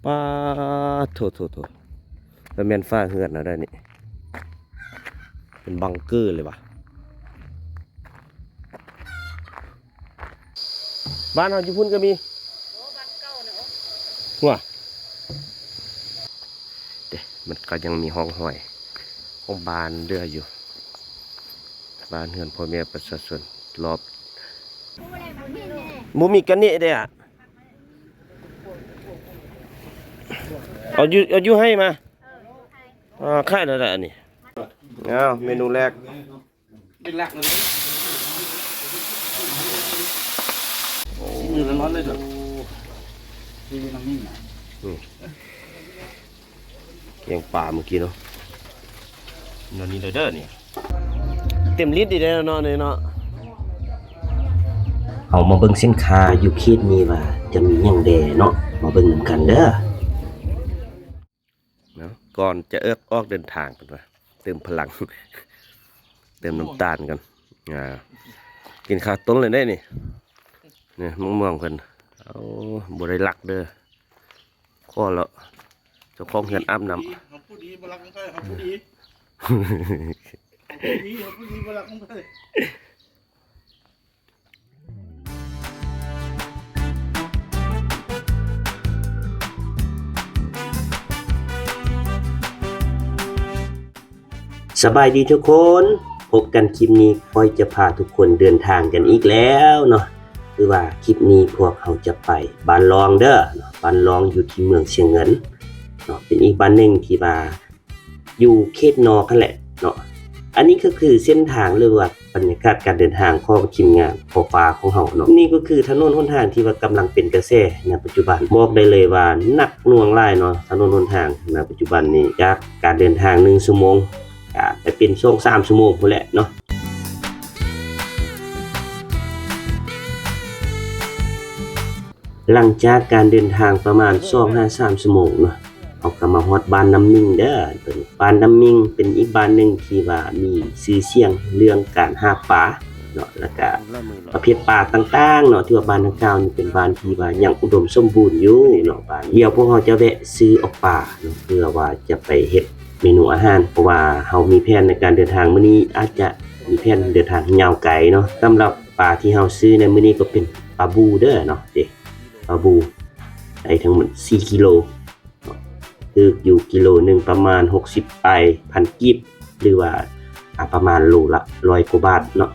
ປາດໂທ້ໆໆ ແມ່ນຝາເຮືອນເຮົາໄດ໋ນີ້ ເປັນບັງເກີເລີຍຫວາ. ບ້ານເຮົາຢູ່ພຸ້ນກໍມີ. ໂອ້ ບ້ານເກົ່ານະ. ໂອ້ ຫວາ ເດ້ ມັນກໍຍັງມີຮ່ອງຮອຍຂອງບ້ານເຫຼືອຢູ່. ບ້ານເຮືອນພໍ່ແມ່ປະຊາຊົນລອບ ບໍ່ມີກະເນະເດ້ອະ. ເອົາຢູ່ ເອົາຢູ່ໄຮ່ມາ. ອ່າ ຂາຍແລ້ວລະອັນນີ້. ເອົາ ເມນູແລກ. ເປັນຫຼັກເລີຍ. ໂອ້ ມື້ລະຮ້ອນເລີຍເດີ. ເຮັດນ້ຳນີ້ນະ. ອືມ ແກງປາມື້ກີ້ເນາະ. ແນວນີ້ເດີນີ້ ເຕັມລິດອີກແລ້ວເນາະນີ້ເນາະ. ເຮົາມາເບິ່ງສິນຄ້າຢູ່ເຂດນີ້ວ່າຈະມີຫຍັງແດ່ເນາະ ມາເບິ່ງນຳກັນເດີ. ເນາະ ກ່ອນຈະເອິກອອກເດີນທາງ ເພິ່ນວ່າເຕີມພະລັງ ເຕີມນ້ຳຕານກ່ອນ. ອ່າ ກິນຄາຕົ້ນເລີຍເດ້ນີ້. ນີ້ ມະມ່ວງເພິ່ນ ເອົາ ບໍ່ໄດ້ລັກເດີ ຂໍແລ້ວ ເຈົ້າຂອງເຮືອນອາບນ້ຳ. ເຮົາຜູ້ດີ ບໍ່ລັກຂອງໃຜ ເຮົາຜູ້ດີ ເຮົາຜູ້ດີ ເຮົາຜູ້ດີ ບໍ່ລັກຂອງໃຜ. ສະບາຍດີທຸກຄົນ ພົບກັນຄລິບນີ້ ຂ້ອຍຈະພາທຸກຄົນເດີນທາງກັນອີກແລ້ວເນາະ. ຄືວ່າຄລິບນີ້ພວກເຮົາຈະໄປບ້ານລອງເດີເນາະ ບ້ານລອງຢູ່ທີ່ເມືອງຊຽງເງິນເນາະ ເປັນອີກບ້ານໜຶ່ງທີ່ວ່າ ຢູ່ເຂດນອກຫັ້ນແຫຼະເນາະ. ອັນນີ້ກໍຄືເສັ້ນທາງ ຫຼືວ່າບັນຍາກາດການເດີນທາງຂອງທີມງານຂໍຟ້າຂອງເຮົາເນາະ. ນີ້ກໍຄືຖະໜົນຫົນທາງທີ່ວ່າກຳລັງເປັນກະແສໃນປັດຈຸບັນ. ບອກໄດ້ເລີຍວ່າໜັກໜ່ວງຫຼາຍເນາະ ຖະໜົນຫົນທາງໃນປັດຈຸບັນນີ້. ຈາກການເດີນທາງໜຶ່ງຊົ່ວໂມງ ກະໄປເປັນສອງສາມຊົ່ວໂມງພຸ້ນແຫຼະເນາະ. ຫຼັງຈາກການເດີນທາງປະມານສອງຫາສາມຊົ່ວໂມງເນາະ ເຮົາກໍມາຮອດບ້ານນ້ຳມິງເດີ. ໂຕນີ້ບ້ານນ້ຳມິງເປັນອີກບ້ານໜຶ່ງທີ່ວ່າມີຊື່ສຽງເລື່ອງການຫາປາເນາະ ແລ້ວກະປະເພດປາຕ່າງໆເນາະ. ຖືວ່າບ້ານດັ່ງກ່າວນີ້ເປັນບ້ານທີ່ວ່າຍັງອຸດົມສົມບູນຢູ່ເນາະ. ບ້ານ ດຽວພວກເຮົາຈະແວະຊື້ເອົາປາເນາະ ເພື່ອວ່າຈະໄປເຮັດເມນູອາຫານ ເພາະວ່າເຮົາມີແຜນໃນການເດີນທາງມື້ນີ້ ອາດຈະມີແຜນເດີນທາງຍາວໄກເນາະ. ສຳລັບປາທີ່ເຮົາຊື້ໃນມື້ນີ້ກໍເປັນປາບູເດີເນາະ ເດ ປາບູ ໄດ້ທັງໝົດສີ່ກິໂລ ຖືກຢູ່ກິໂລໜຶ່ງປະມານຫົກສິບປາຍພັນກີບ ຫຼືວ່າ ອາ ປະມານໂລລະຮ້ອຍກວ່າບາດເນາະ.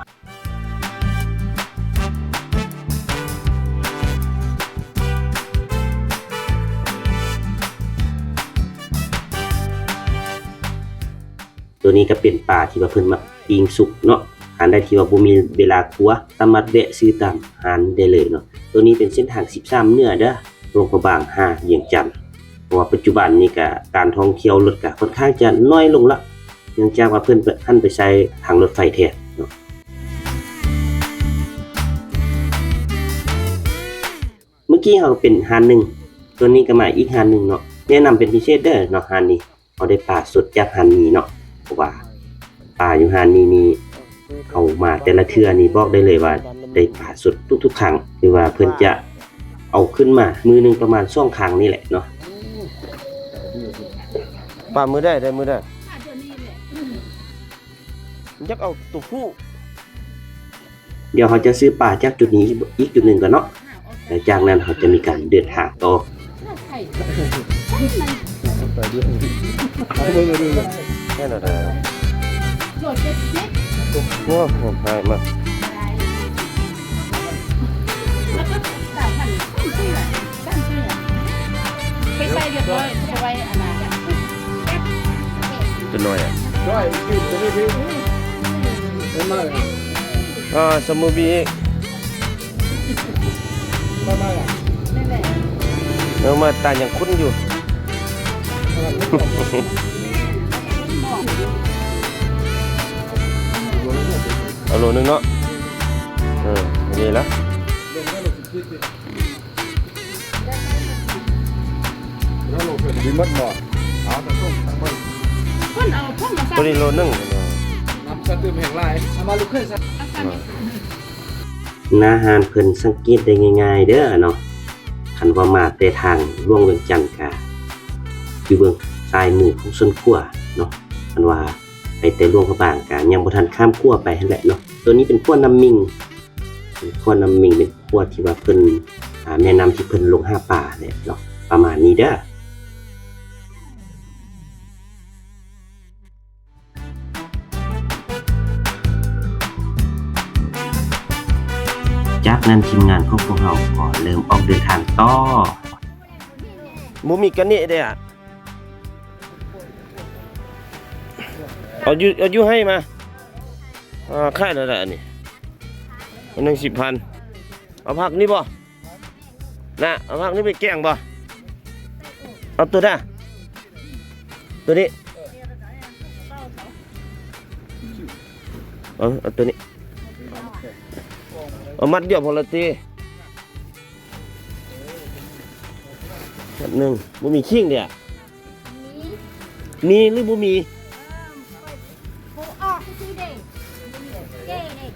ໂຕນີ້ກໍເປັນປາທີ່ວ່າເພິ່ນມັກປີ້ງສຸກເນາະ. ທ່ານໃດທີ່ວ່າບໍ່ມີເວລາຄົວ ສາມາດແວະຊື້ຕາມຮ້ານໄດ້ເລີຍເນາະ. ໂຕນີ້ເປັນເສັ້ນທາງສິບສາມເໜືອເດີ ຫຼວງພະບາງຫາວຽງຈັນ. ເພາະວ່າປັດຈຸບັນນີ້ກະການທ່ອງທ່ຽວລົດກະຂ້ອນຂ້າງຈະໜ້ອຍລົງລະ ເນື່ອງຈາກວ່າເພິ່ນຫັນໄປໃຊ້ທາງລົດໄຟແທນເນາະ. ມື້ກີ້ເຮົາເປັນຮ້ານໜຶ່ງ ຕອນນີ້ກໍມາອີກຮ້ານໜຶ່ງເນາະ. ແນະນຳເປັນພິເສດເດີເນາະ ຮ້ານນີ້. ເຮົາໄດ້ປາສົດຈາກຮ້ານນີ້ເນາະ ເພາະວ່າປາຢູ່ຮ້ານນີ້ນີ້ ເອົາມາແຕ່ລະເທື່ອນີ້ບອກໄດ້ເລີຍວ່າໄດ້ປາສົດທຸກໆຄັ້ງ ຫຼືວ່າເພິ່ນຈະເອົາຂຶ້ນມາມື້ໜຶ່ງປະມານສອງຄັ້ງນີ້ແຫຼະເນາະ. ປາມື້ໃດ ໄດ້ມື້ໃດ ຢາກເອົາໂຕຜູ້. ດຽວເຮົາຈະຊື້ປາຈາກຈຸດນີ້ອີກຈຸດໜຶ່ງກ່ອນເນາະ ແລ້ວຈາກນັ້ນເຮົາຈະມີການເດີນທາງຕໍ່. ແມ່ນແລ້ວເດີ ໂອ້ໂຫ ຫາຍມາ ໄປໃສ່ຮຽບຮ້ອຍ ໄປໄວ້ອັນນັ້ນ ຕົວນ້ອຍອະ ອ່າ ສະມູບີອີກ ເອົາມາຕາຍັງຂຸ້ນຢູ່ ເອົາໂລໜຶ່ງເນາະ ເອີ ນີ້ລະ. ດີໝົດບໍ່? ເອົາແຕ່ຕົ້ນທັງໝົດ ເພິ່ນເອົາຜົງມາໃສ່ ພໍດີໂລໜຶ່ງ ນ້ຳສະຕື່ມແຮງຫຼາຍ ເອົາມາລູກເຂີຍຊະ. ໜ້າຮ້ານເພິ່ນສັງເກດໄດ້ງ່າຍໆເດີເນາະ. ຄັນວ່າມາແຕ່ທາງຫຼວງວຽງຈັນກະຢູ່ເບື້ອງຊ້າຍມືຂອງສວນຄົວເນາະ, ຄັນວ່າໄປແຕ່ຫຼວງພະບາງກະຍັງບໍ່ທັນຂ້າມຂົວໄປຫັ້ນແຫຼະເນາະ. ໂຕນີ້ເປັນຂົວນ້ຳມິງ ເປັນຂົວນ້ຳມິງ ເປັນຂົວທີ່ວ່າເພິ່ນ ອາ ແນະນຳທີ່ເພິ່ນລົງຫາປາແຫຼະເນາະ ປະມານນີ້ເດີ້. ຈາກນັ້ນທີມງານຂອງພວກເຮົາກໍເລີ່ມອອກເດີນທາງຕໍ່. ບໍ່ມີກະເນະເດ້ອະ. ເອົາຢູ່ ເອົາຢູ່ໄຮ່ມາ. ອ່າ ຂາຍແລ້ວລະອັນນີ້ ອັນໜຶ່ງສິບພັນ. ເອົາຜັກນີ້ບໍ່? ນະ ເອົາຜັກນີ້ໄປແກງບໍ່? ເອົາໂຕໃດ? ໂຕນີ້? ເອົາ ເອົາໂຕນີ້. ເອົາມັດດຽວພໍລະຕິ. ແປັບໜຶ່ງ ບໍ່ມີຂີງເດະ. ມີ ມີຫຼືບໍ່ມີ? ເອີ ໂທອອກຊື່ໆເດ ເຈ້ເດ.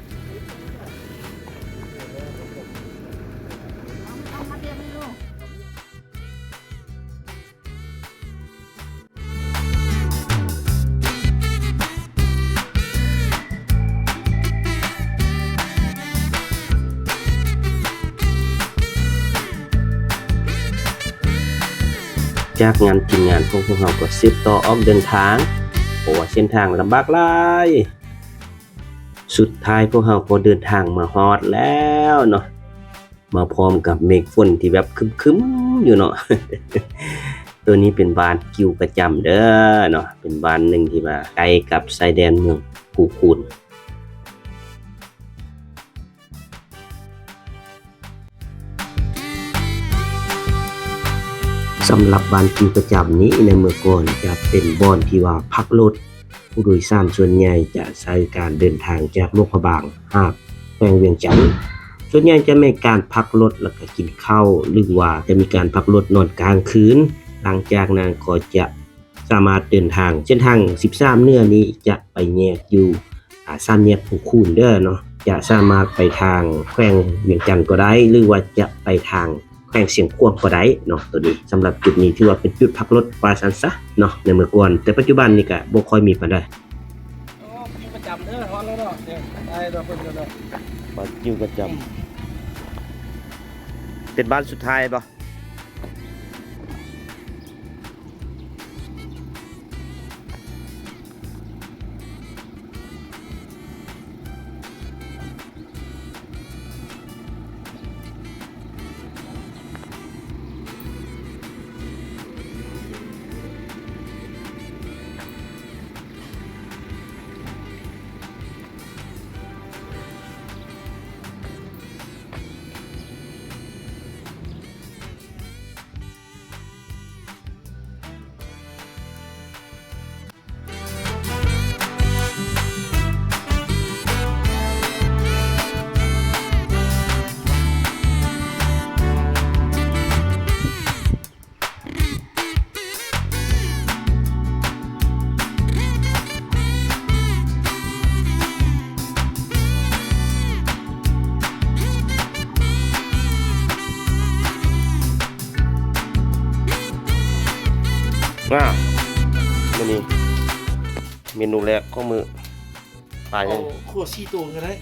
ເອົາ ເອົາມາດຽວນີ້ລູກ. ຈາກນັ້ນທີມງານຂອງພວກເຮົາກໍສືບຕໍ່ອອກເດີນທາງ ເພາະວ່າເສັ້ນທາງລຳບາກຫຼາຍ. ສຸດທ້າຍພວກເຮົາກໍເດີນທາງມາຮອດແລ້ວເນາະ. ມາພ້ອມກັບເມກຝົນທີ່ແບບຄຶມໆຢູ່ເນາະ. ໂຕນີ້ເປັນບ້ານກິວກະຈຳເດີ້ເນາະ, ເປັນບ້ານໜຶ່ງທີ່ວ່າໃກ້ກັບຊາຍແດນເມືອງພູຄູນ. ສຳລັບບ້ານກິວກະຈຳນີ້ ໃນເມື່ອກ່ອນຈະເປັນບ່ອນທີ່ວ່າພັກລົດ. ຜູ້ໂດຍສານສ່ວນໃຫຍ່ຈະໃຊ້ການເດີນທາງຈາກຫຼວງພະບາງຫາແຂວງວຽງຈັນ. ສ່ວນໃຫຍ່ຈະແມ່ນການພັກລົດ ແລ້ວກະກິນເຂົ້າ ຫຼືວ່າຈະມີການພັກລົດນອນກາງຄືນ. ຫຼັງຈາກນັ້ນກໍຈະສາມາດເດີນທາງ ເສັ້ນທາງສິບສາມເໜືອນີ້ຈະໄປແຍກຢູ່ ອາ ສາມແຍກພູຄູນເດີ້ເນາະ. ຈະສາມາດໄປທາງແຂວງວຽງຈັນກໍໄດ້ ຫຼືວ່າຈະໄປທາງ ແຂວງຊຽງຂວາງກໍໄດ້ເນາະ. ໂຕນີ້ ສຳລັບຈຸດນີ້ຖືວ່າເປັນຈຸດພັກລົດວ່າຊັ້ນຊະເນາະ ໃນເມື່ອກ່ອນ, ແຕ່ປັດຈຸບັນນີ້ກະບໍ່ຄ່ອຍມີປານໃດ. ໂອ້ ກິນປະຈຳເດີ້ ຮອດແລ້ວເນາະ ໄດ້ດອກເພິ່ນເນາະ. ບ້ານກິວກະຈຳ ເປັນບ້ານສຸດທ້າຍບໍ່? ອ່າ ມື້ນີ້ເມນູແລກຂອງມື້ ປາຫຍັງ? ເອົາຂົ້ວສີ່ໂຕກໍໄດ້.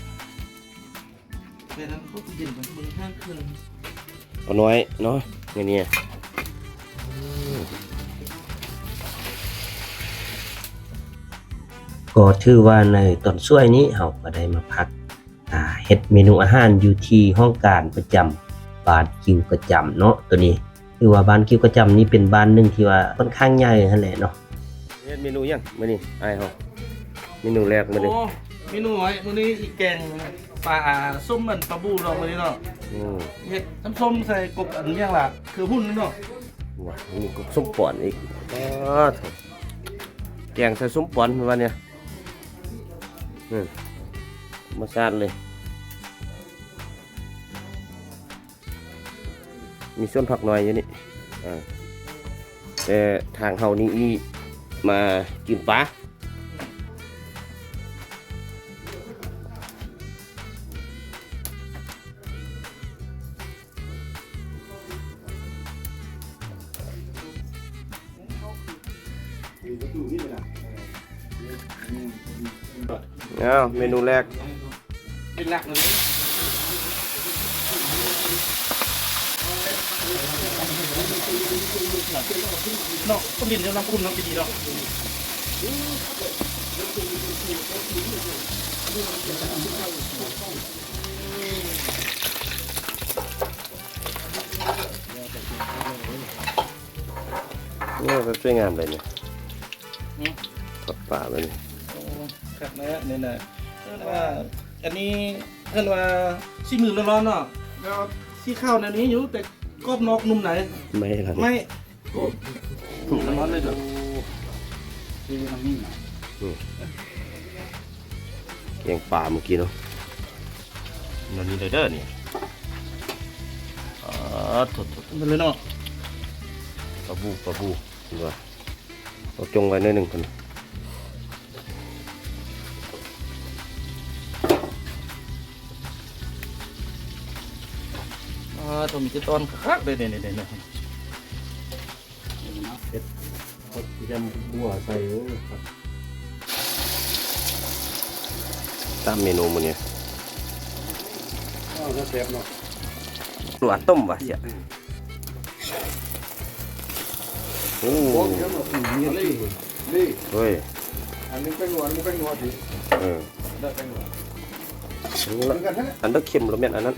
ເອົານ້ອຍເນາະ ມື້ນີ້. ກໍຖືວ່າໃນຕອນສວຍນີ້ ເຮົາກໍໄດ້ມາພັກ ອ່າ ເຮັດເມນູອາຫານຢູ່ທີ່ຫ້ອງການປະຈຳບ້ານກິວກະຈຳເນາະ. ໂຕນີ້ຖືວ່າບ້ານກິວກະຈຳນີ້ເປັນບ້ານໜຶ່ງທີ່ວ່າຂ້ອນຂ້າງໃຫຍ່ຫັ້ນແຫຼະເນາະ. ເຮັດເມນູຫຍັງມື້ນີ້ອ້າຍເຮົາ? ເມນູແລກມື້ນີ້. ໂອ້ ເມນູນ້ອຍ ມື້ນີ້ຊິແກງປາ ສົ້ມອັນປາບູເນາະ ມື້ນີ້ເນາະ. ອືມ ເຮັດນ້ຳສົ້ມໃສ່ກົບອັນຫຍັງລະ ຄືຫຸ່ນເນາະ. ວ້າ ມີກົບສົ້ມປອນອີກ. ປາໂທ້ ແກງໃສ່ສົ້ມປອນເພິ່ນວ່ານີ້. ອືມ ທຳມະຊາດເລີຍ. ມີສວນຜັກໜ້ອຍຢູ່ນີ້ ເອີ ແຕ່ທາງເຮົານີ້ມາກິນປາ. ອ້າວ ເມນູແລກ ເປັນຫຼັກເລີຍເນາະ ຕ້ອງຫຼິ້ນເລື່ອງນ້ຳຂຸ່ນເນາະ ດີໆເນາະ. ໂອ້ ແບບສວຍງາມເລີຍນີ້ ຫືມ ທອດປາແບບນີ້ ໂອ້ ຄັກແລ້ວນີ້ນະ ເອີ້ນວ່າ ອັນນີ້ເອີ້ນວ່າສີມືລ້ວນໆເນາະ ແລ້ວສີຂາວແນວນີ້ຢູ່ ແຕ່ກອບນອກນຸ່ມໃນ ໄໝ້ລະ ໄໝ້ ຮ້ອນເລີຍເດີ ຄືນ້ຳນີ້ນະ ອືມ ແກງປາມື້ກີ້ເນາະ ແນວນີ້ເລີຍເດີນີ້ ອາ ໂທ້ໆໆ ເບິ່ງເລີຍເນາະ ປາບູ ປາບູ ເຫັນບໍ່ ເອົາຈົ່ງໄວ້ໜ້ອຍໜຶ່ງກ່ອນ ອາ ຕ້ອງມີແຕ່ຕອນຄັກໆເດ້ນີ້ ເຮັດ ເຮັດຍຳບົວໃສ່ ໂອ້ ຕາມເມນູມື້ນີ້ ອ້າວ ແຊບເນາະ ຫຼືວ່າຕົ້ມຫວາ ເສຍ ອືມ ໂອ້ ນີ້ ເຮີ້ຍ ອັນນີ້ແປ້ງນົວ ອັນນີ້ແປ້ງນົວຕິ ເອີ ໄດ້ແປ້ງນົວ ອັນນີ້ລະ ຄືກັນຫັ້ນແຫຼະ ອັນນັ້ນເຄັມລະແມ່ນອັນນັ້ນ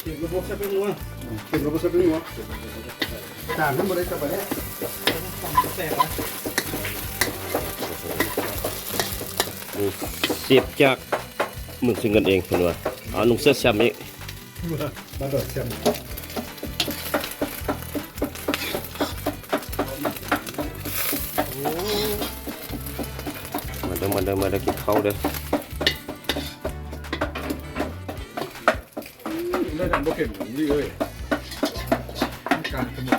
ເຄັມລະບໍ່ໃສ່ແປ້ງນົວ ເຄັມລະບໍ່ໃສ່ແປ້ງນົວ ຈານມັນບໍ່ໄດ້ຈັບໄປແລ້ວ ນີ້ເຊຟຈາກເມືອງຊຽງເງິນເອງ ເພິ່ນວ່າ ເອົານຸ່ງເສື້ອແຊມອີກ ມາໂດດແຊມ ມາເດີ ມາເດີ ມາເດີ ກິນເຂົ້າເດີ. ອືມ ໄດ້ນຳບໍ່ເປັນຫຍັງນີ້ເອີຍ ການຂະໜົມ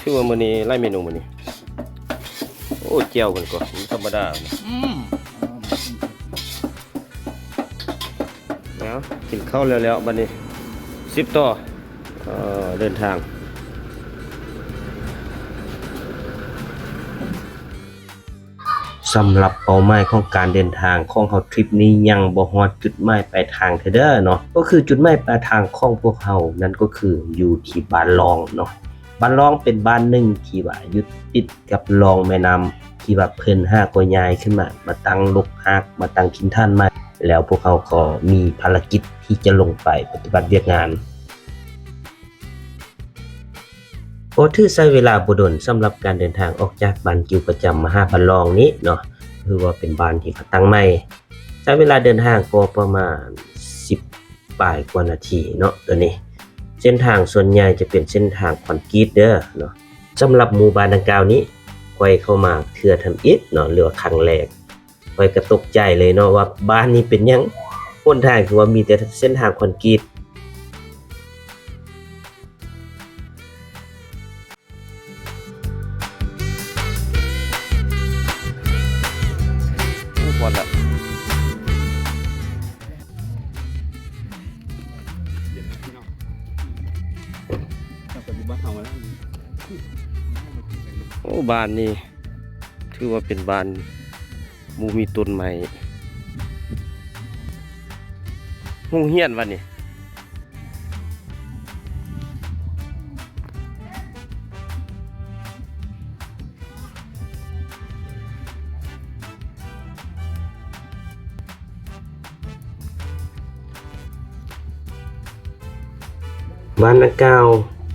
ຖືວ່າມື້ນີ້ຫຼາຍເມນູມື້ນີ້ ໂອ້ ແຈ່ວເພິ່ນກໍບໍ່ທຳມະດາ ອືມ. ເອົາ ກິນເຂົ້າແລ້ວໆ ບັດນີ້ ສິບຕໍ່ ເອີ ເດີນທາງ. ສຳລັບເປົ້າໝາຍຂອງການເດີນທາງຂອງເຮົາທຣິບນີ້ ຍັງບໍ່ຮອດຈຸດໝາຍປາຍທາງເທື່ອເດີເນາະ ກໍຄືຈຸດໝາຍປາຍທາງຂອງພວກເຮົານັ້ນ ກໍຄືຢູ່ທີ່ບ້ານລອງເນາະ. ບ້ານລອງເປັນບ້ານໜຶ່ງທີ່ວ່າຢູ່ຕິດກັບລອງແມ່ນ້ຳ ທີ່ວ່າເພິ່ນຫາກໍຍ້າຍຂຶ້ນມາ ມາຕັ້ງລົກຮາກ ມາຕັ້ງຖິ່ນຖານໃໝ່ ແລ້ວພວກເຮົາກໍມີພາລະກິດທີ່ຈະລົງໄປປະຕິບັດວຽກງານ. ກໍຖືໃຊ້ເວລາບໍ່ດົນສຳລັບການເດີນທາງອອກຈາກບ້ານກິວປະຈຳມາຫາບ້ານລອງນີ້ເນາະ ຖືວ່າເປັນບ້ານທີ່ວ່າຕັ້ງໃໝ່ ໃຊ້ເວລາເດີນທາງກໍປະມານສິບ ປາຍກວ່ານາທີເນາະ ຕົວນີ້ ເສັ້ນທາງສ່ວນໃຫຍ່ຈະເປັນເສັ້ນທາງຄອນກຣີດເດີເນາະ. ສຳລັບໝູ່ບ້ານດັ່ງກ່າວນີ້ ຂ້ອຍເຂົ້າມາເທື່ອທຳອິດເນາະ ຫຼືວ່າຄັ້ງແລກ ຂ້ອຍກໍຕົກໃຈເລີຍເນາະວ່າບ້ານນີ້ເປັນຫຍັງ ຫົນທາງຄືວ່າມີແຕ່ເສັ້ນທາງຄອນກຣີດ. ໂອ້ ຮອດລະ ໂອ້ ບ້ານນີ້ຖືວ່າເປັນບ້ານ ບໍ່ມີຕົ້ນໄມ້ ໂຮງຮຽນວະນີ້ ບ້ານດັ່ງກ່າວ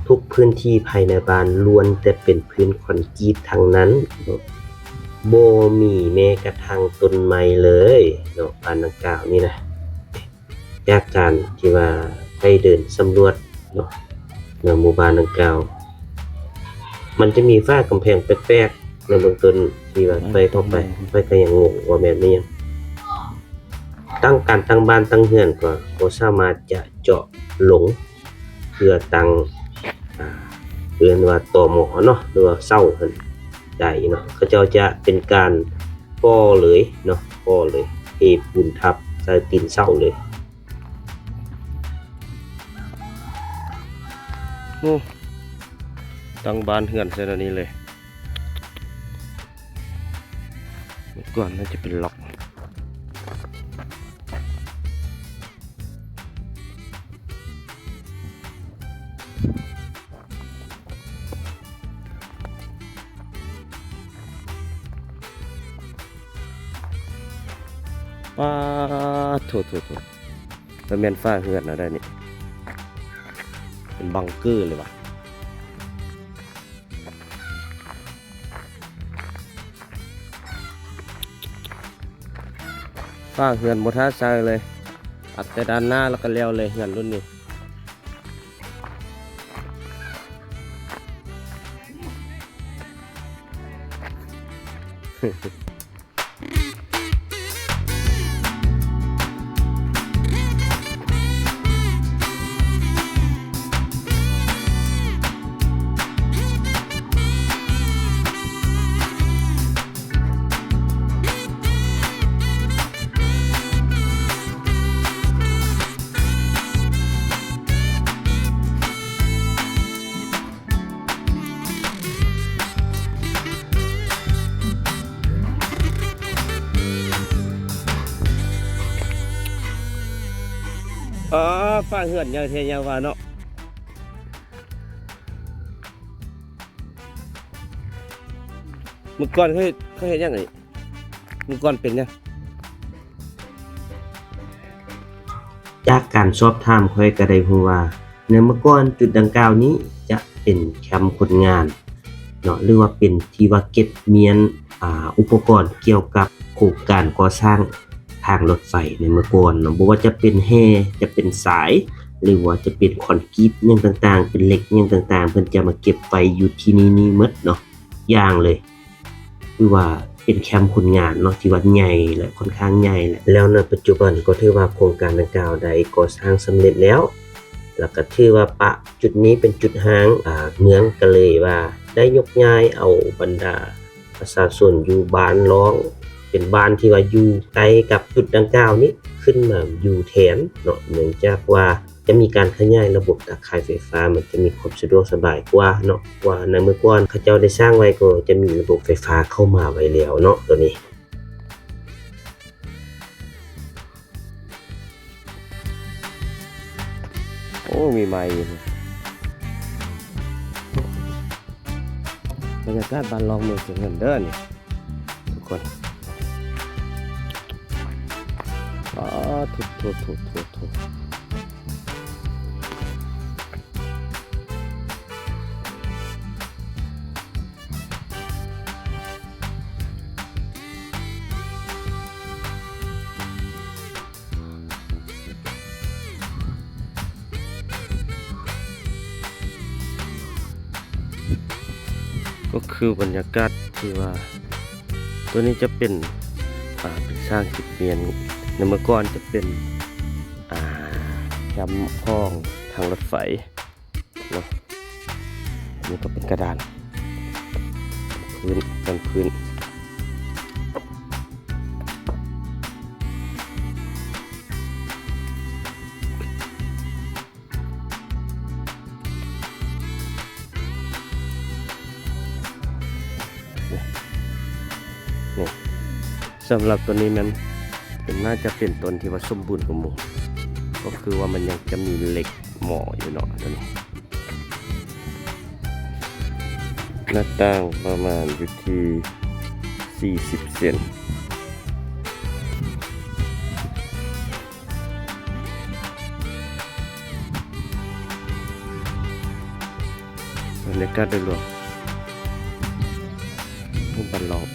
ທຸກພື້ນທີ່ພາຍໃນບ້ານລ້ວນແຕ່ເປັນພື້ນຄອນກຣີດທັງນັ້ນ ບໍ່ມີແມ້ກະທັ້ງຕົ້ນໄມ້ເລີຍເນາະ ບ້ານດັ່ງກ່າວນີ້ນະ. ຈາກການທີ່ວ່າໄປເດີນສຳຫຼວດເນາະ ໃນໝູ່ບ້ານດັ່ງກ່າວ ມັນຈະມີຝາກຳແພງແປກໆ ໃນເບື້ອງຕົ້ນທີ່ວ່າຂ້ອຍເຂົ້າໄປ ຂ້ອຍກໍຍັງງົງວ່າແມ່ນອີ່ຫຍັງ. ຕັ້ງ ການຕັ້ງບ້ານຕັ້ງເຮືອນກໍບໍ່ສາມາດຈະເຈາະລົງ ເພື່ອຕັ້ງ ອ່າ ເອີ້ນວ່າຕໍໝໍເນາະ ຫຼືວ່າເສົາຫັ້ນໄດ້ເນາະ ເຂົາເຈົ້າຈະເປັນການກໍ່ເລີຍເນາະ ກໍ່ເລີຍ ເທປູນທັບໃສ່ຕີນເສົາເລີຍ. ໂອ້ ຕັ້ງບ້ານເຮືອນໃສ່ແນວນີ້ເລີຍ. ເມື່ອກ່ອນມັນຈະເປັນລັອກ. ປາດໂທ້ໆໆ ບໍ່ແມ່ນຝາເຮືອນນະໄດ໋ນີ້ ເປັນບັງເກີເລີຍວ່າ. ຝາເຮືອນບໍ່ທ່າໃສ່ເລີຍ ອັດແຕ່ດ້ານໜ້າແລ້ວກໍແລ້ວເລີຍ ເຮືອນລຸ້ນນີ້. ອໍ ຝາເຮືອນໃຫຍ່ແທ້ ຫຍັງວ່າເນາະ. ເມື່ອກ່ອນເຂົາເຮັດ ເຂົາເຮັດຫຍັງນີ້? ເມື່ອກ່ອນເປັນຫຍັງ? ຈາກການສອບຖາມ ຂ້ອຍກໍໄດ້ຮູ້ວ່າ ໃນເມື່ອກ່ອນຈຸດດັ່ງກ່າວນີ້ຈະເປັນແຄມຄົນງານເນາະ ຫຼືວ່າເປັນທີ່ວ່າເກັບມ້ຽນ ອ່າ ອຸປະກອນກ່ຽວກັບໂຄງການກໍ່ສ້າງທາງລົດໄຟໃນເມື່ອກ່ອນເນາະ. ບໍ່ວ່າຈະເປັນແຮ່ ຈະເປັນສາຍ ຫຼືວ່າຈະເປັນຄອນກຣີດຫຍັງຕ່າງໆ ເປັນເຫຼັກຫຍັງຕ່າງໆ ເພິ່ນຈະມາເກັບໄວ້ຢູ່ທີ່ນີ້ນີ້ໝົດເນາະ ຢ່າງເລີຍ. ຄືວ່າເປັນແຄມຄົນງານເນາະ ທີ່ວ່າໃຫຍ່ ແລະ ຂ້ອນຂ້າງໃຫຍ່ ແລ້ວໃນປັດຈຸບັນກໍຖືວ່າໂຄງການດັ່ງກ່າວໄດ້ກໍ່ສ້າງສຳເລັດແລ້ວ ແລ້ວກໍຖືວ່າປະຈຸດນີ້ເປັນຈຸດຮ້າງ ອາ ເມືອງກໍເລີຍວ່າໄດ້ຍົກຍ້າຍເອົາບັນດາປະຊາຊົນຢູ່ບ້ານລອງ ເປັນບ້ານທີ່ວ່າຢູ່ໃກ້ກັບຈຸດດັ່ງກ່າວນີ້ ຂຶ້ນມາຢູ່ແທນເນາະ ເນື່ອງຈາກວ່າ ຈະມີການຂະຫຍາຍລະບົບຕາຂ່າຍໄຟຟ້າ ມັນຈະມີຄວາມສະດວກສະບາຍກວ່າເນາະ ກວ່າໃນເມື່ອກ່ອນເຂົາເຈົ້າໄດ້ສ້າງໄວ້ ກໍຈະມີລະບົບໄຟຟ້າເຂົ້າມາໄວ້ແລ້ວເນາະ ໂຕນີ້. ໂອ້ ມີໄມ້ຢູ່ ບັນຍາກາດບ້ານລອງເມືອງສຽງເງິນເດີນີ້ ທຸກຄົນ. ປາດໂທ້ໆໆໆໆ ກໍຄືບັນຍາກາດທີ່ວ່າ ໂຕນີ້ຈະເປັນ ອ່າ ເປັນສ້າງເກັບມ້ຽນ ໃນເມື່ອກ່ອນຈະເປັນ ອ່າ ແຄມຂອງທາງລົດໄຟເນາະ. ອັນນີ້ກໍເປັນກະດານ ພື້ນ ກັນພື້ນ. ນີ້ ສຳລັບຕົວນີ້ແມ່ນ ເປັນ ໜ້າຈະເປັນຕົ້ນທີ່ວ່າສົມບູນກວ່າໝູ່ ກໍຄືວ່າມັນຍັງຈະມີເຫຼັກໝໍ້ຢູ່ເນາະ ຕົວນີ້. ໜ້າຕ່າງປະມານຢູ່ທີ່ສີ່ສິບເຊັນ. ບັນຍາກາດໂດຍລວມ ເປັນບ້ານລອງ.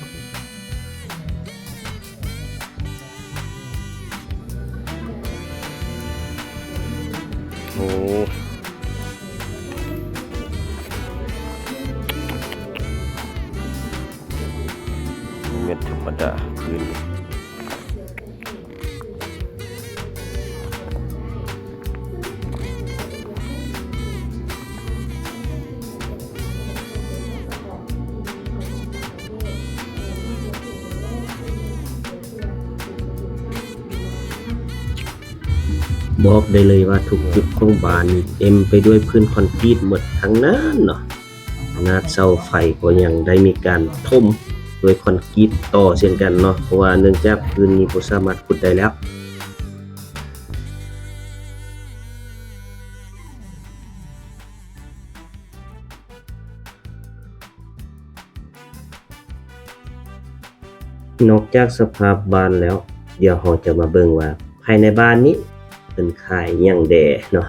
ໂອ້ ບໍ່ແມ່ນທຳມະດາ ພື້ນ. ເ ບອກໄດ້ເລີຍວ່າທຸກຈຸດຂອງບ້ານນີ້ເຕັມໄປດ້ວຍພື້ນຄອນກຣີດໝົດທັງນັ້ນເນາະ. ຂະໜາດເສົາໄຟກໍຍັງໄດ້ມີການຖົມດ້ວຍຄອນກຣີດຕໍ່ເຊັ່ນກັນເນາະ, ເພາະວ່າເນື່ອງຈາກພື້ນນີ້ບໍ່ສາມາດຂຸດໄດ້ແລ້ວ. ນອກຈາກສະພາບບ້ານແລ້ວ, ດຽວເຮົາຈະມາເບິ່ງວ່າພາຍໃນບ້ານນີ້ເພິ່ນຂາຍຫຍັງແດ່ເນາະ.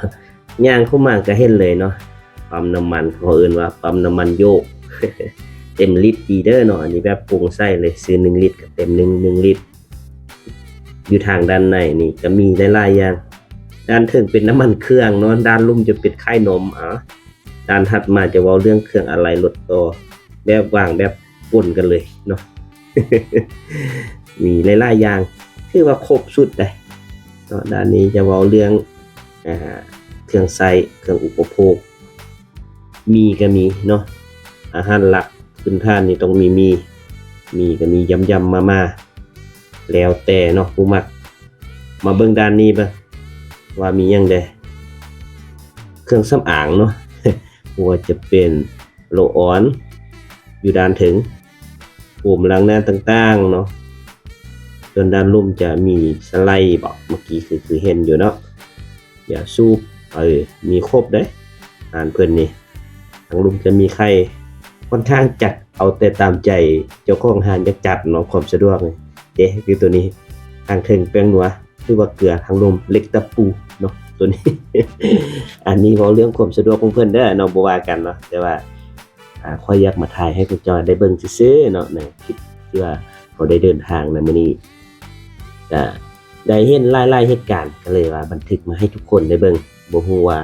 ຍ່າງເຂົ້າມາກໍເຫັນເລີຍເນາະ, ປ້ຳນ້ຳມັນ, ເຂົາເອີ້ນວ່າປ້ຳນ້ຳມັນໂຢກ ເຕັມລິດດີເດີເນາະ. ອັນນີ້ແບບປຸງໃສ່ເລີຍ, ຊື້ໜຶ່ງລິດກໍເຕັມໜຶ່ງ ໜຶ່ງລິດ. ຢູ່ທາງດ້ານໃນນີ້ກໍມີຫຼາຍໆຢ່າງ, ດ້ານເທິງເປັນນ້ຳມັນເຄື່ອງເນາະ, ດ້ານລຸ່ມຈະເປັນຂາຍນົມ, ອາ ດ້ານຖັດມາຈະເວົ້າເລື່ອງເຄື່ອງອາໄຫຼລົດຕໍ່ ແບບວາງແບບປົນກັນເລີຍເນາະ. ມີຫຼາຍໆຢ່າງ ຖືວ່າຄົບຊຸດເດ້ເນາະ. ດ້ານນີ້ຈະເວົ້າເລື່ອງ ອາ ເຄື່ອງໃຊ້ ເຄື່ອງອຸປະໂພກ. ໝີ່ກໍມີເນາະ, ອາຫານຫຼັກພື້ນຖານນີ້ຕ້ອງມີໝີ່, ໝີ່ກໍມີ ຢຳໆ ມາມ່າ ແລ້ວແຕ່ເນາະ ຜູ້ມັກ. ມາເບິ່ງດ້ານນີ້ເບິ່ງວ່າມີຫຍັງແດ່. ເຄື່ອງສຳອາງເນາະ, ບໍ່ວ່າຈະເປັນໂລອອນຢູ່ດ້ານເທິງ, ໂຟມລ້າງໜ້າຕ່າງໆເນາະ. ສ່ວນດ້ານລຸ່ມຈະມີສະໄລເບາະ, ເມື່ອກີ້ຄື ຄືເຫັນຢູ່ເນາະ. ຢາສູບ ເອີ ມີຄົບເດ້ ຮ້ານເພິ່ນນີ້. ທາງລຸ່ມຈະມີໄຂ່, ຂ້ອນຂ້າງຈັດເອົາແຕ່ຕາມໃຈເຈົ້າຂອງຮ້ານຢາກຈັດເນາະ, ຄວາມສະດວກນີ້ເດ້ ຄືໂຕນີ້. ທາງເທິງແປ້ງນົວ ຫຼືວ່າເກືອ, ທາງລຸ່ມເຫຼັກຕະປູເນາະ ໂຕນີ້. ອັນນີ້ເວົ້າເລື່ອງຄວາມສະດວກຂອງເພິ່ນເດີເນາະ, ບໍ່ວ່າກັນເນາະ, ແຕ່ວ່າ ອາ ຂ້ອຍຢາກມາຖ່າຍໃຫ້ພວກເຈົ້າໄດ້ເບິ່ງຊື່ໆເນາະ, ໃນຄລິບທີ່ວ່າເຮົາໄດ້ເດີນທາງໃນມື້ນີ້ ກະໄດ້ເຫັນຫຼາຍໆເຫດການ, ກໍເລີຍວ່າບັນທຶກມາໃຫ້ທຸກຄົນໄດ້ເບິ່ງ. ບໍ່ຮູ້ວ່າ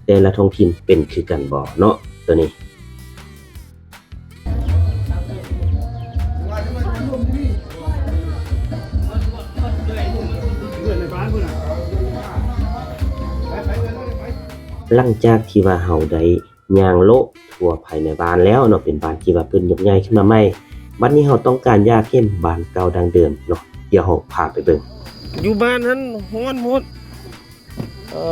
ແຕ່ລະທ້ອງຖິ່ນເປັນຄືກັນບໍ່ເນາະ ໂຕນີ້. ຫຼັງຈາກທີ່ວ່າເຮົາໄດ້ ຍ່າງເລາະທົ່ວພາຍໃນບ້ານແລ້ວເນາະ, ເປັນບ້ານທີ່ວ່າເພິ່ນຍົກຍ້າຍຂຶ້ນມາໃໝ່. ບັດນີ້ເຮົາຕ້ອງການຢາກເຫັນບ້ານເກົ່າດັ້ງເດີມເນາະ, ດຽວເຮົາພາໄປເບິ່ງ. ຢູ່ບ້ານຫັ້ນຮ້ອນໂພດ. ເອີ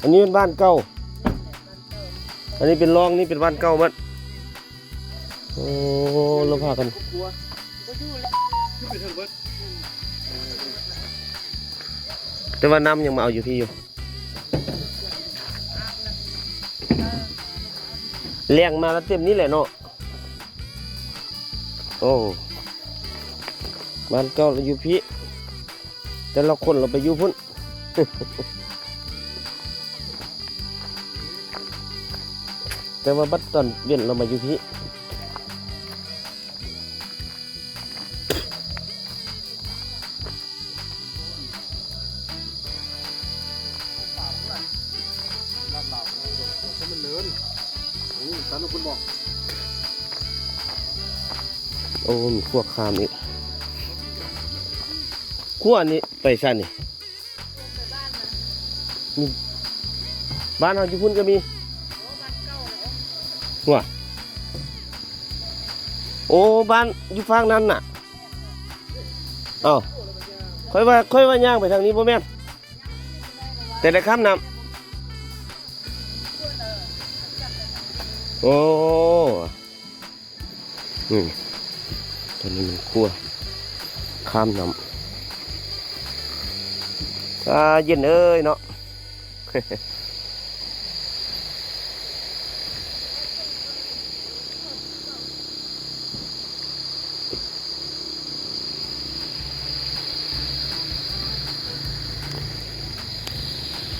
ອັນນີ້ເປັນບ້ານເກົ່າ, ອັນນີ້ເປັນລອງ, ນີ້ເປັນບ້ານເກົ່າໝົດ. ໂອ້ ລາວພາກັນ. ແຕ່ວ່ານ້ຳຍັງມາເອົາຢູ່ພີ້ຢູ່. ແລ້ງມາລະເຕັມນີ້ແຫຼະເນາະ. ໂອ້ ບ້ານເກົ່າລະຢູ່ພີ້, ແຕ່ລະຄົນລະໄປຢູ່ພຸ້ນ. ແຕ່ວ່າບັດຕອນເວັນລະມາຢູ່ພີ້. ໂອ້ ມີຂົວຂ້າມອີກ. ຂົວນີ້ໄປໃສນີ້? ມີ ບ້ານເຮົາຢູ່ພຸ້ນກໍມີ. ຫົວ ໂອ້ ບ້ານຢູ່ຟາກນັ້ນນະ. ເອົ້າ ຂ້ອຍວ່າ ຂ້ອຍວ່າຍ່າງໄປທາງນີ້ບໍ່ແມ່ນ? ແຕ່ໄດ້ຂ້າມນ້ຳ. ໂອ້ ອືມ ຕົວນີ້ມັນຂົວຂ້າມນ້ຳ. ອາ ເຢັນເອີຍເນາະ.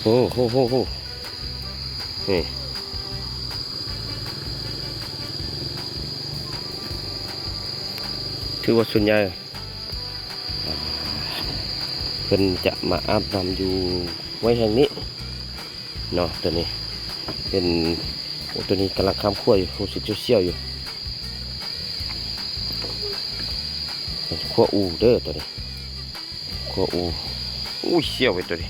ໂອ້ໂຫ ໂຫ ໂຫ ນີ້ ຖືວ່າສ່ວນໃຫຍ່ ອ່າ ເພິ່ນຈະມາອາບນ້ຳຢູ່ຫ້ວຍແຫ່ງນີ້ເນາະ. ຕົວນີ້ເປັນ ໂອ້ ຕົວນີ້ກຳລັງຂ້າມຂົວຢູ່ ຮູ້ສຶກສຽວໆຢູ່. ຂົວອູເດີຕົວນີ້ ຂົວອູ. ໂອ້ຍ ສຽວເວີຍຕົວນີ້.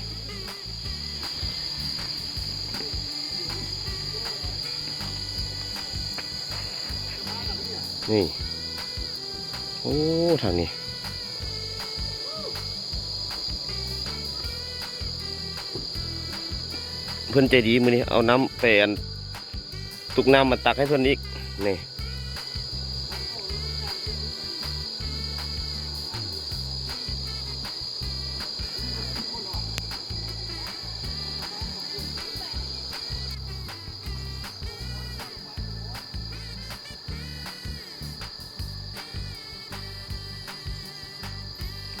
ນີ້ ໂອ້ ທາງນີ້ ໂ ພິ່ນໃຈດີ ມື້ນີ້ເອົານ້ຳໄປ ອັນ ຕຸກນ້ຳມາຕັກໃຫ້ເພິ່ນອີກ ນີ້.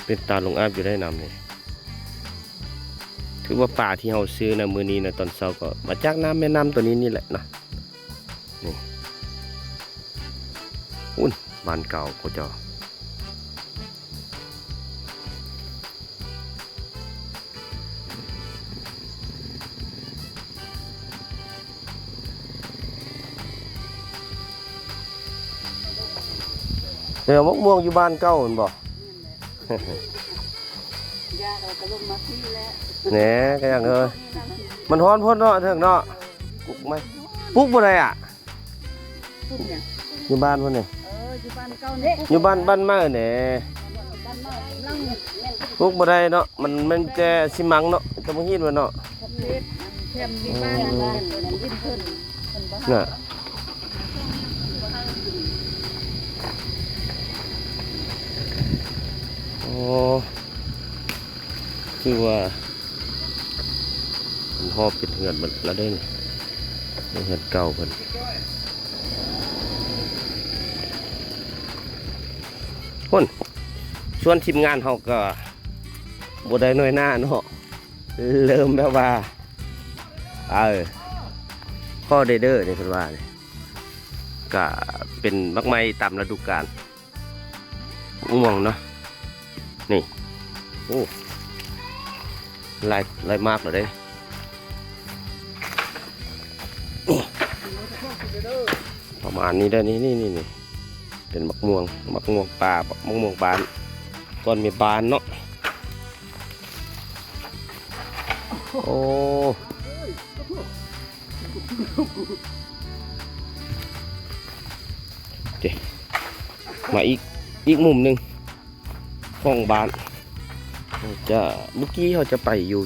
ເປັນຕາລົງອາບຢູ່ໄດ໋ນ້ຳນີ້. ຖືວ່າປາທີ່ເຮົາຊື້ນະ ມື້ນີ້ນະ ຕອນເຊົ້າກໍມາຈາກນ້ຳແມ່ນ້ຳຕົວນີ້ນີ້ແຫຼະນະ. ນີ້ ພຸ້ນ ບ້ານເກົ່າເຂົາເຈົ້າ. ເອີ ໝາກມ່ວງຢູ່ບ້ານເກົ່າແມ່ນບໍ່? ຢາກເອົາກະລົງມາພີ້ແຫຼະ ແໜ ກະຍັງ ເອີ ມັນຮ້ອນໂພດເນາະ ເທິງເນາະ. ປຸກໄມ້ ປຸກບໍ່ໄດ້ອະ. ຢູ່ບ້ານພຸ້ນນີ້ ເອີ ຢູ່ບ້ານເກົ່ານີ້ ຢູ່ບ້ານ ບ້ານໃໝ່ແດ່ ປູກບໍ່ໄດ້ເນາະ ມັນແມ່ນແຕ່ຊິມັງເນາະ ແຕ່ບໍ່ຮີດວ່າເນາະ ແຄມຢູ່ບ້ານນັ້ນ ນະ. ໂອ້ ຄືວ່າ ເພິ່ນຮອບເປັນເຮືອນໝົດແລ້ວເດ້ນີ້ ເຮືອນເກົ່າເພິ່ນ. ພຸ້ນ ສ່ວນທີມງານເຮົາກໍບໍ່ໄດ້ນ້ອຍໜ້າເນາະ ເລີ່ມແບບວ່າ ເອີ ພໍໄດ້ເດີນີ້ເພິ່ນວ່ານີ້ ກະເປັນໝາກໄມ້ຕາມລະດູການ. ມ່ວງເນາະ ນີ້ ໂອ້ ຫຼາຍ ຫຼາຍໝາກແລ້ວເດ້ ປະມານນີ້ເດ້ ນີ້ ນີ້ ນີ້ ນີ້ ເປັນໝາກມ່ວງ ໝາກມ່ວງປ່າ ໝາກມ່ວງບານ ກ່ອນແມ່ບານເນາະ. ໂອ້ ເດ ມາອີກ ອີກມຸມໜຶ່ງຂອງບ້ານ ຈະ ເມື່ອກີ້ເຮົາຈະໄປຢູ່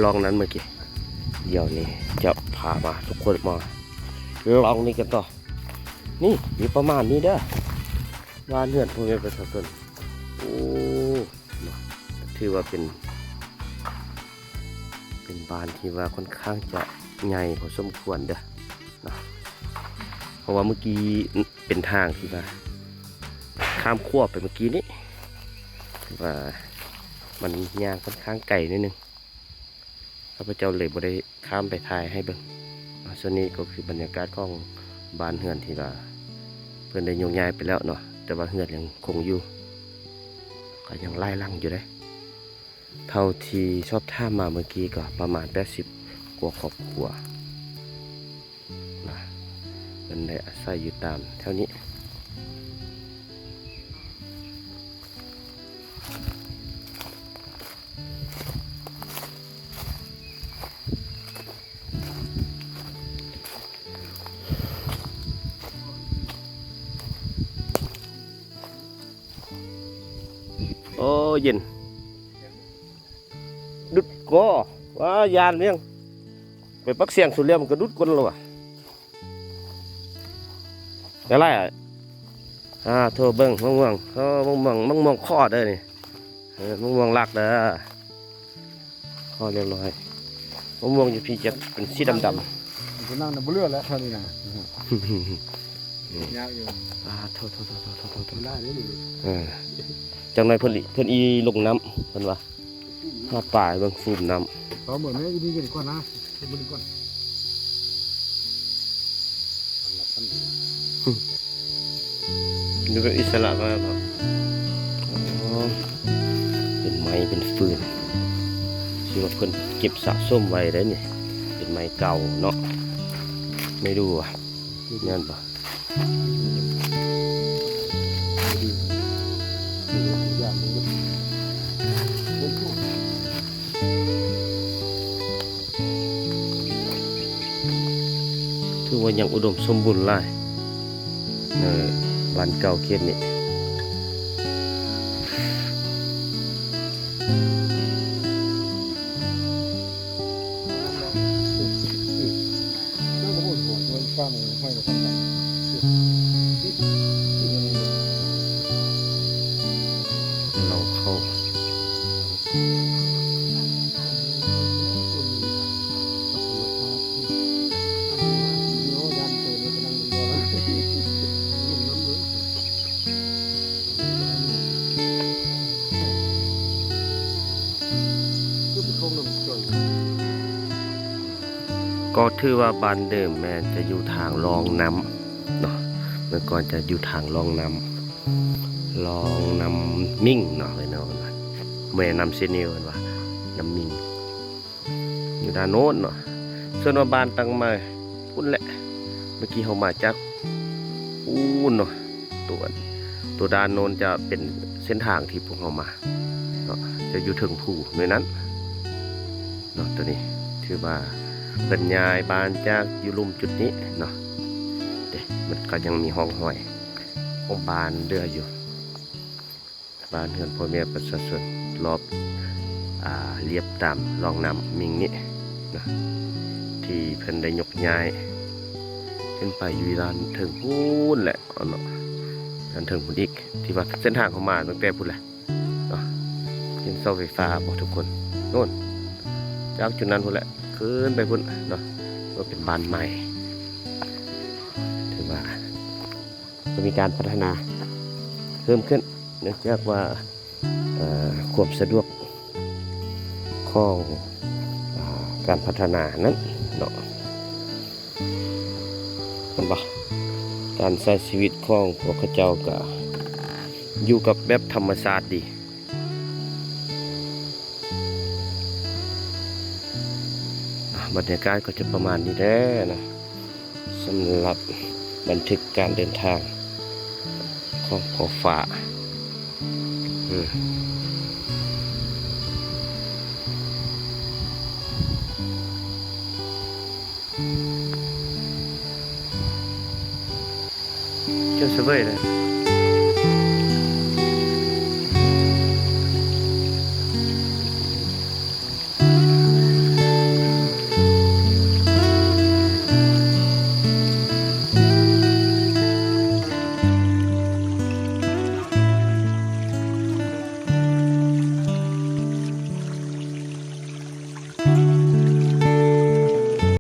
ລ່ອງນັ້ນເມື່ອກີ້ ດຽວນີ້ຈະພາມາທຸກຄົນມາລ່ອງນີ້ກັນຕໍ່. ນີ້ ມີປະມານນີ້ເດີ ບ້ານເຮືອນພໍ່ແມ່ປະຊາຊົນ. ໂອ້ ເນາະ ຖືວ່າເປັນ ເປັນບ້ານທີ່ວ່າຂ້ອນຂ້າງຈະໃຫຍ່ພໍສົມຄວນເດີເນາະ ເພາະວ່າເມື່ອກີ້ເປັນທາງທີ່ວ່າຂ້າມຂົວໄປເມື່ອກີ້ນີ້ ວ່າມັນຍ່າງຂ້ອນຂ້າງໄກໜ້ອຍໜຶ່ງ ຂ້າພະເຈົ້າເລີຍບໍ່ໄດ້ຂ້າມໄປຖ່າຍໃຫ້ເບິ່ງ. ສ່ວນນີ້ກໍຄືບັນຍາກາດຂອງບ້ານເຮືອນທີ່ວ່າເພິ່ນໄດ້ໂຍກຍ້າຍໄປແລ້ວເນາະ ແຕ່ວ່າເຮືອນຍັງຄົງຢູ່ ກໍຍັງຫຼາຍຫຼັງຢູ່ເດ້. ເທົ່າທີ່ສອບຖາມມາເມື່ອກີ້ກໍປະມານແປດສິບກວ່າຄອບຄົວນະ ເພິ່ນໄດ້ອາໄສຢູ່ຕາມແຖວນີ້. ໂອ້ ເຢັນ ດຸດກໍ ວ່າຢ້ານແຮງ ໄປປັກສຽງສຸດແລ້ວມັນກໍດຸດກົ້ນແລ້ວວ່າ ໄດ້ຫຼາຍ. ອ່າ ໂທເບິ່ງ ມະມ່ວງ ເອີ ມະມ່ວງ ມະມ່ວງຂໍເດີນີ້ ເອີ ມະມ່ວງຫຼັກເດີ ຂໍຮຽບຮ້ອຍ. ມະມ່ວງຢູ່ພີ້ຈະເປັນສີດຳໆ ຜູ້ນັ່ງນະບໍ່ເຫຼືອແລ້ວເທົ່ານີ້ນະ ຍາກຢູ່. ອ່າ ໂທ ໂທ ໂທ ເວລາເດ້ນີ້ ເອີ ຈັກໜ້ອຍເພິ່ນ ເພິ່ນອີລົງນ້ຳ ເພິ່ນວ່າ ຫາປາໃຫ້ເບິ່ງ ສູບນ້ຳ ເອົາເໝືອນຢູ່ນີ້ກັນກ່ອນນະ ຢູ່ນີ້ກ່ອນ. ຢູ່ແບບອິດສະຫຼະມາກເນາະ. ອໍ ເປັນໄມ້ເປັນຟືນ ຄືວ່າເພິ່ນເກັບສະສົມໄວ້ໄດ໋ນີ້ ເປັນໄມ້ເກົ່າເນາະ. ໄມ່ຮູ້ວ່າແມ່ນບໍ່? ຖືວ່າຍັງອຸດົມສົມບູນຫຼາຍໃນບ້ານເກົ່າເຂດນີ້. ກໍຖືວ່າບ້ານເດີມແມ່ນຈະຢູ່ທາງລ່ອງນ້ຳເນາະ, ເມື່ອກ່ອນຈະຢູ່ທາງລ່ອງນ້ຳ ລ່ອງນ້ຳມິງເນາະ ເອີ້ນວ່າ ແມ່ນ້ຳເຊນີ ເອີ້ນວ່ານ້ຳມິງ ຢູ່ດ້ານໂນ້ນເນາະ. ສ່ວນວ່າບ້ານຕັ້ງໃໝ່ພຸ້ນແຫຼະ, ເມື່ອກີ້ເຮົາມາຈາກພຸ້ນເນາະ, ຕົວ ຕົວດ້ານໂນ້ນຈະເປັນເສັ້ນທາງທີ່ພວກເຮົາມາເນາະ, ຈະຢູ່ເທິງພູໜ່ວຍນັ້ນເນາະ. ຕົວນີ້ຖືວ່າເພິ່ນຍ້າຍບ້ານຈາກຢູ່ລຸ່ມຈຸດນີ້ເນາະ, ເດ້ ມັນກໍຍັງມີຮ່ອງຮອຍຂອງບ້ານເຫຼືອຢູ່. ບ້ານເຮືອນພໍ່ແມ່ປະຊາຊົນລອບ ອາ ລຽບຕາມລ່ອງນ້ຳມິງນີ້ນະ ທີ່ເພິ່ນໄດ້ຍົກຍ້າຍຂຶ້ນໄປຢູ່ດ້ານເທິງພຸ້ນແຫຼະເນາະ, ດ້ານເທິງພຸ້ນອີກ. ທີ່ວ່າເສັ້ນທາງເຂົ້າມາຕັ້ງແຕ່ພຸ້ນແຫຼະເນາະ, ເຫັນເສົາໄຟຟ້າບໍ່ທຸກຄົນ? ໂນ້ນ ຈາກຈຸດນັ້ນພຸ້ນແຫຼະ ຂຶ້ນໄປພຸ້ນເນາະ, ກໍເປັນບ້ານໃໝ່. ຖືວ່າ ກໍມີການພັດທະນາເພີ່ມຂຶ້ນ ເນື່ອງຈາກວ່າ ເອີ ຄວາມສະດວກຂອງ ອາ ການພັດທະນານັ້ນເນາະ, ແມ່ນບໍ່? ການໃຊ້ຊີວິດຂອງພວກເຂົາເຈົ້າກໍຢູ່ກັບແບບທຳມະຊາດດີ. ອ່ະ ບັນຍາກາດກໍຈະປະມານນີ້ແຫຼະນະ ສຳລັບບັນທຶກການເດີນທາງຂອງພໍ່ຟ້າ. ອືມ ຈະສະເຫວີຍເລີຍ.